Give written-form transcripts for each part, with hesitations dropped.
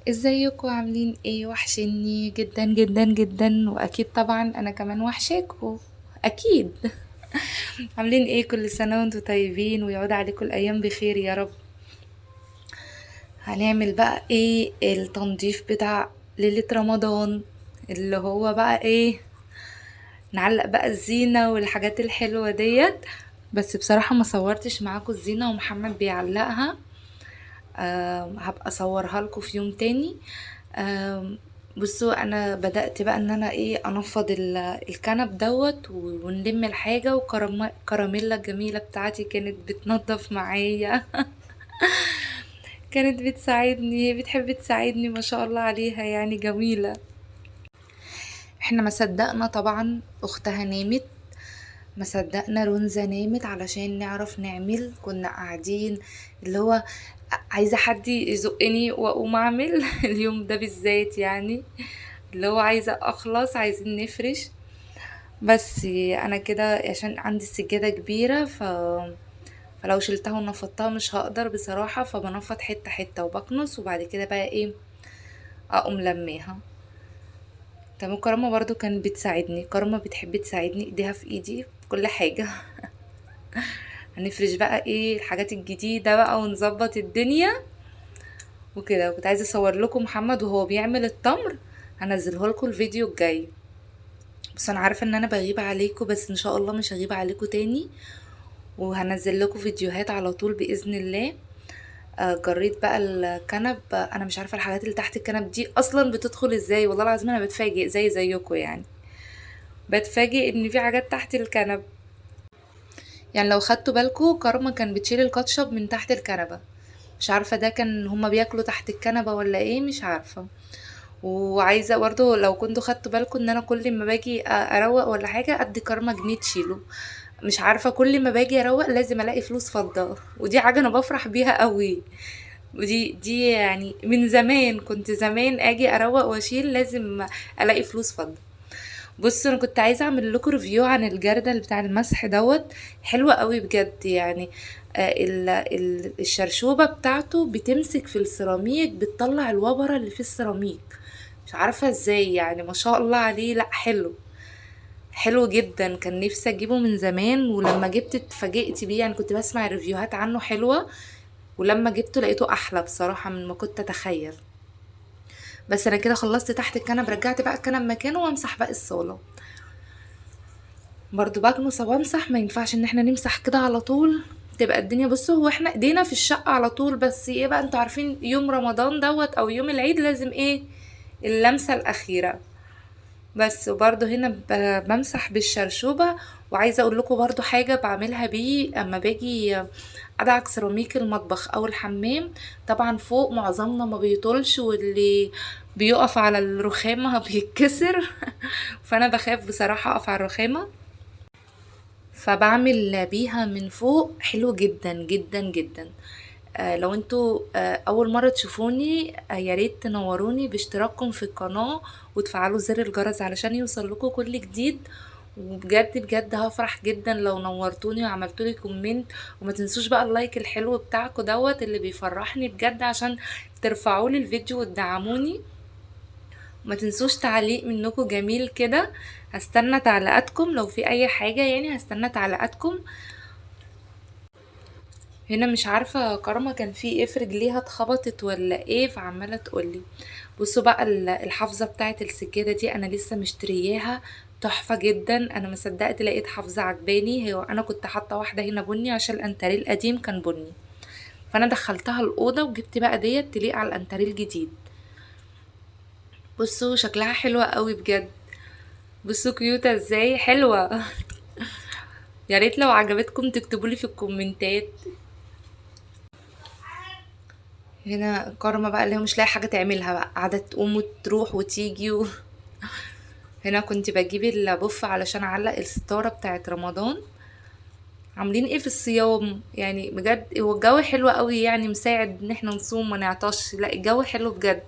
ازيكم عاملين ايه؟ وحشني جدا جدا جدا، واكيد طبعا انا كمان وحشاكوا اكيد. عاملين ايه؟ كل سنة وانتم طيبين ويعود عليكم الايام بخير يا رب. هنعمل بقى ايه التنظيف بتاع ليلة رمضان، اللي هو بقى ايه، نعلق بقى الزينة والحاجات الحلوة ديت. بس بصراحة ما صورتش معاكم الزينة ومحمد بيعلقها، هبقى اصورها لكم في يوم تاني. بصوا انا بدأت بقى ان انا ايه انفض الكنب دوت ونلم الحاجة، وكراميلا الجميلة بتاعتي كانت بتنظف معايا. كانت بتساعدني، هي بتحب تساعدني ما شاء الله عليها، يعني جميلة. احنا ما صدقنا طبعا اختها نامت، ما صدقنا رونزا نامت علشان نعرف نعمل. كنا قاعدين اللي هو عايزة حد يزقني واقوم اعمل اليوم ده بالذات، يعني اللي هو عايزة اخلص، عايزين نفرش. بس انا كده عشان عندي السجادة كبيرة، فلو شلتها ونفضتها مش هقدر بصراحة، فبنفض حتة حتة وبكنس، وبعد كده بقى ايه اقوم لماها. تمام. كرامة برضو كانت بتساعدني، كرامة بتحب تساعدني، ايديها في ايدي في كل حاجة. هنفرش بقى ايه الحاجات الجديدة بقى ونظبط الدنيا وكده. وكنت عايزة اصور لكم محمد وهو بيعمل التمر، هنزله لكم الفيديو الجاي. بس انا عارفة ان انا بغيب عليكم، بس ان شاء الله مش هغيب عليكم تاني، وهنزل لكم فيديوهات على طول بإذن الله. جريت بقى الكنب، انا مش عارفة الحاجات اللي تحت الكنب دي اصلا بتدخل ازاي، والله العظيم انا بتفاجئ زيكم، يعني بتفاجئ ان في حاجات تحت الكنب. يعني لو خدتوا بالكم كارما كان بتشيل الكاتشب من تحت الكنبة، مش عارفة ده كان هما بياكلوا تحت الكنبة ولا ايه، مش عارفة. وعايزة برضو لو كنتوا خدتوا بالكم ان انا كل ما باجي اروق ولا حاجة ادي كارما جنيه تشيله، مش عارفة كل ما باجي اروق لازم الاقي فلوس فضة، ودي حاجة انا بفرح بيها قوي. ودي يعني من زمان، كنت زمان اجي اروق واشيل لازم الاقي فلوس فضة. بصوا انا كنت عايزة اعمل لكم review عن الجردل بتاع المسح دوت، حلوة قوي بجد يعني. الشرشوبة بتاعته بتمسك في السيراميك، بتطلع الوبرة اللي في السيراميك، مش عارفة ازاي يعني، ما شاء الله عليه. لا حلو، حلو جدا، كان نفسي اجيبه من زمان، ولما جبت اتفاجئت بيه. يعني كنت بسمع ريفيوهات عنه حلوة، ولما جبته لقيته احلى بصراحة من ما كنت اتخيل. بس انا كده خلصت تحت الكنب، رجعت بقى الكنب مكانه وامسح باقي الصالة. برضو بكنس وامسح، ما ينفعش ان احنا نمسح كده على طول تبقى الدنيا. بصوا هو احنا ايدينا في الشقة على طول، بس ايه بقى انتوا عارفين يوم رمضان دوت او يوم العيد لازم ايه اللمسة الاخيرة. بس وبرضو هنا بمسح بالشرشوبة. وعايزة اقول لكم برضو حاجة بعملها بيه اما باجي ادعك سيراميك المطبخ او الحمام. طبعا فوق معظمنا ما بيطولش، واللي بيقف على الرخامة بيتكسر، فانا بخاف بصراحة اقف على الرخامة، فبعمل بيها من فوق. حلو جدا جدا جدا. لو انتوا اول مرة تشوفوني، يا ريت تنوروني باشتراككم في القناة وتفعلوا زر الجرس علشان يوصل لكم كل جديد. وبجد بجد هفرح جدا لو نورتوني وعملتولي comment، وما تنسوش بقى ال like الحلو بتاعكم دوت اللي بيفرحني بجد، عشان ترفعولي الفيديو وتدعموني. ما تنسوش تعليق منكم جميل كده، هستنى تعليقاتكم لو في اي حاجة، يعني هستنى تعليقاتكم. هنا مش عارفة كارما كان في ايه في رجليها، اتخبطت ولا ايه، فعمالة تقولي. بصوا بقى الحافظة بتاعت السجادة دي انا لسه مشترياها، تحفة جدا. انا ما صدقت لقيت حافظة عجباني. هي انا كنت حاطة واحدة هنا بني عشان الانتريه القديم كان بني، فانا دخلتها الأوضة وجبت بقى ديت تليق على الانتريه الجديد. بصوا شكلها حلوة قوي بجد، بصوا كيوتة ازاي، حلوة. يا ريت لو عجبتكم تكتبولي في الكومنتات. هنا كارما بقى اللي هي مش لاقي حاجة تعملها بقى، قاعدة تقوم وتروح وتيجي هنا كنت بجيب البوف علشان اعلق الستارة بتاعت رمضان. عاملين ايه في الصيام؟ يعني بجد هو الجو حلو قوي، يعني مساعد ان احنا نصوم ما نعطش، لا الجو حلو بجد.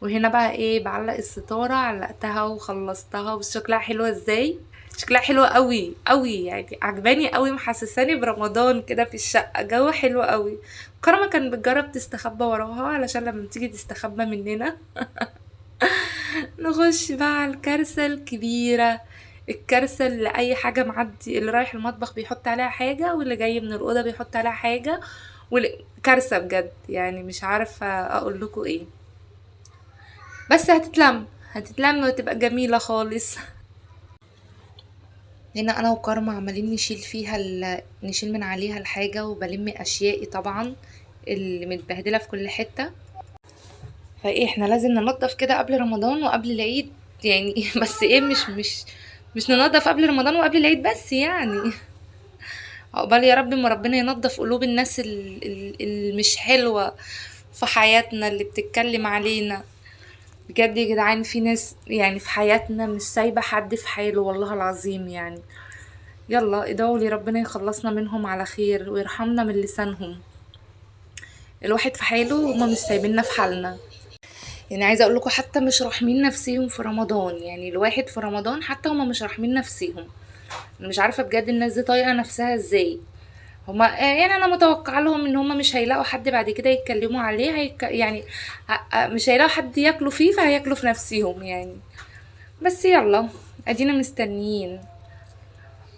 وهنا بقى ايه بعلق الستارة، علقتها وخلصتها وشكلها حلوة ازاي. شكلها حلو قوي قوي يعني، عجباني قوي، محسساني برمضان كده في الشقة، جو حلو قوي. كرمة كان بتجرب تستخبى وراها علشان لما تيجي تستخبى مننا. نخش بقى على الكارثة الكبيرة، الكارثة اللي اي حاجة معدي، اللي رايح المطبخ بيحط عليها حاجة، واللي جاي من الأوضة بيحط عليها حاجة، كارثة بجد يعني، مش عارفة اقول لكم ايه. بس هتتلم، هتتلم وتبقى جميلة خالص. هنا انا وكارما عمالين نشيل فيها نشيل من عليها الحاجة، وبلم اشيائي طبعا اللي متبهدلة في كل حتة. فايه احنا لازم ننظف كده قبل رمضان وقبل العيد يعني. بس ايه، مش ننظف قبل رمضان وقبل العيد بس يعني، عقبال يا رب ما ربنا ينظف قلوب الناس اللي مش حلوة في حياتنا، اللي بتتكلم علينا. بجد يا جدعان في ناس يعني في حياتنا مش سايبة حد في حاله والله العظيم يعني. يلا ادعوا لي ربنا يخلصنا منهم على خير ويرحمنا من لسانهم. الواحد في حاله وهما مش سايبيننا في حالنا يعني. عايزه اقول لكم حتى مش راحمين نفسيهم في رمضان يعني، الواحد في رمضان حتى هما مش راحمين نفسيهم. انا مش عارفه بجد الناس دي طايقه نفسها ازاي. هما يعني انا متوقعه لهم ان هما مش هيلاقوا حد بعد كده يتكلموا عليه، يعني مش هيلاقوا حد ياكلوا فيه، فهياكلوا في نفسيهم يعني. بس يلا ادينا مستنيين.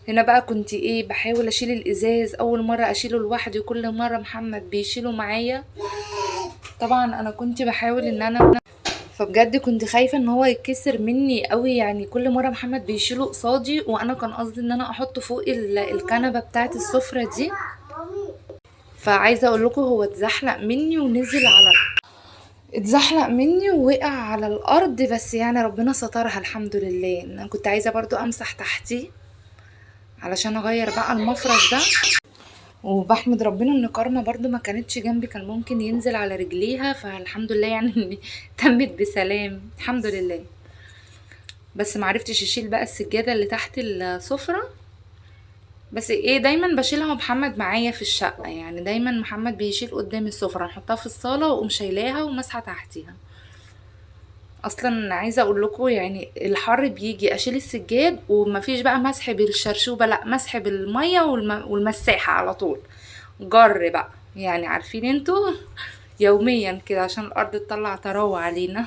هنا بقى كنت ايه بحاول اشيل الازاز، اول مره اشيله لوحدي وكل مره محمد بيشيله معايا. طبعا انا كنت بحاول ان انا، فبجد كنت خايفه ان هو يتكسر مني قوي يعني، كل مره محمد بيشيله قصادي، وانا كان قصدي ان انا احطه فوق الكنبه بتاعه السفره دي. فعايزه اقول لكم هو اتزحلق مني ونزل على، اتزحلق مني ووقع على الارض، بس يعني ربنا سترها الحمد لله. انا كنت عايزه برضو امسح تحتي علشان اغير بقى المفرش ده، وبحمد ربنا ان كارما برضو ما كانتش جنبي، كان ممكن ينزل على رجليها، فالحمد لله يعني ان تمت بسلام الحمد لله. بس معرفتش اشيل بقى السجادة اللي تحت السفرة، بس ايه دايما بشيلها ومحمد معايا في الشقة يعني، دايما محمد بيشيل قدام السفرة، نحطها في الصالة واقوم شايلاها ومسحة تحتيها. اصلا عايزة اقول لكم يعني الحر بيجي اشيل السجاد ومفيش بقى مسح بالشرشوبة، لا مسح بالمية والمساحة على طول، جر بقى يعني، عارفين انتوا يوميا كده عشان الارض تطلع تروى علينا.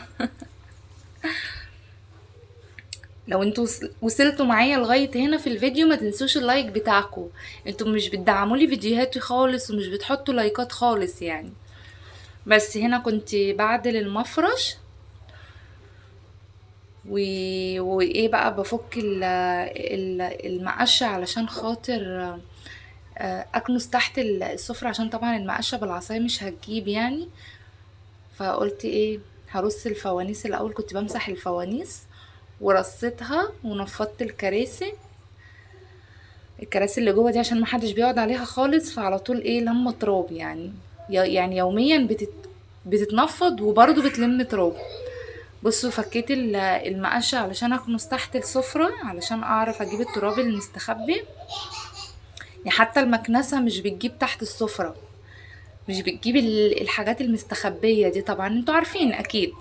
لو انتوا وصلتوا معايا لغاية هنا في الفيديو ما تنسوش ال like بتاعكم، انتوا مش بتدعموا لي فيديوهاتي خالص ومش بتحطوا لايكات خالص يعني. بس هنا كنت بعدل المفرش وايه بقى بفك المقشة علشان خاطر اكنس تحت السفرة، عشان طبعا المقشة بالعصاية مش هتجيب يعني. فقلت ايه هرص الفوانيس الاول، كنت بمسح الفوانيس ورصيتها ونفضت الكراسي، الكراسي اللي جوه دي عشان ما حدش بيقعد عليها خالص، فعلى طول ايه لما تراب يعني، يعني يوميا بتتنفض وبرضه بتلم تراب. بصوا فكيت المقشة علشان اكنس تحت السفرة علشان اعرف اجيب التراب المستخبي يعني، حتى المكنسة مش بتجيب تحت السفرة، مش بتجيب الحاجات المستخبية دي طبعا انتوا عارفين اكيد.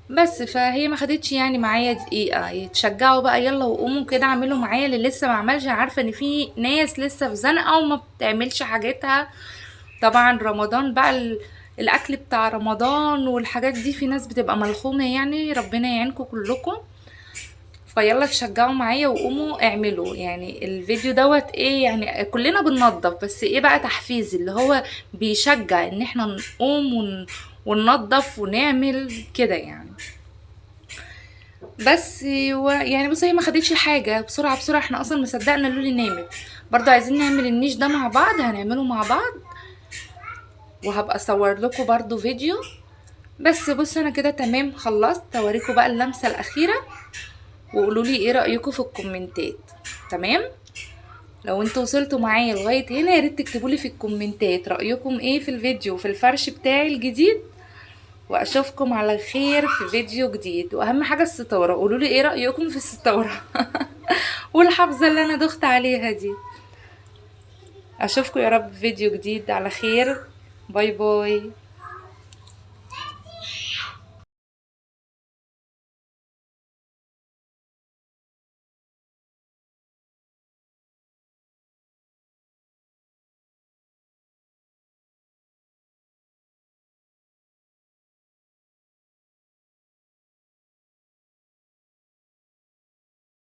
بس فهي ما خدتش يعني معايا دقيقة. يتشجعوا بقى يلا وقوموا كده اعملوا معايا، اللي لسه ما عملش، عارفة ان في ناس لسه في زنقة وما بتعملش حاجتها. طبعا رمضان بقى الاكل بتاع رمضان والحاجات دي في ناس بتبقى ملخومة يعني، ربنا يعينكم كلكم. فيلا تشجعوا معايا وقوموا اعملوا يعني الفيديو دوت ايه يعني، كلنا بننظف بس ايه بقى تحفيز اللي هو بيشجع ان احنا نقوم وننظف ونعمل كده يعني. بس يعني بصي هي ما خدتش حاجه، بسرعه بسرعه، احنا اصلا ما صدقنا لولي نامت. برضو عايزين نعمل النيش ده مع بعض، هنعمله مع بعض وهبقى اصور لكم برضو فيديو. بس بصوا انا كده تمام خلصت، اوريكم بقى اللمسه الاخيره وقولوا لي ايه رايكم في الكومنتات. تمام، لو انتوا وصلتوا معايا لغايه هنا يا ريت تكتبوا لي في الكومنتات رايكم ايه في الفيديو في الفرش بتاعي الجديد، واشوفكم على خير في فيديو جديد. واهم حاجه الستاره، قولوا لي ايه رايكم في الستاره والحافظه اللي انا دخت عليها دي. اشوفكم يا رب في فيديو جديد على خير. bye bye.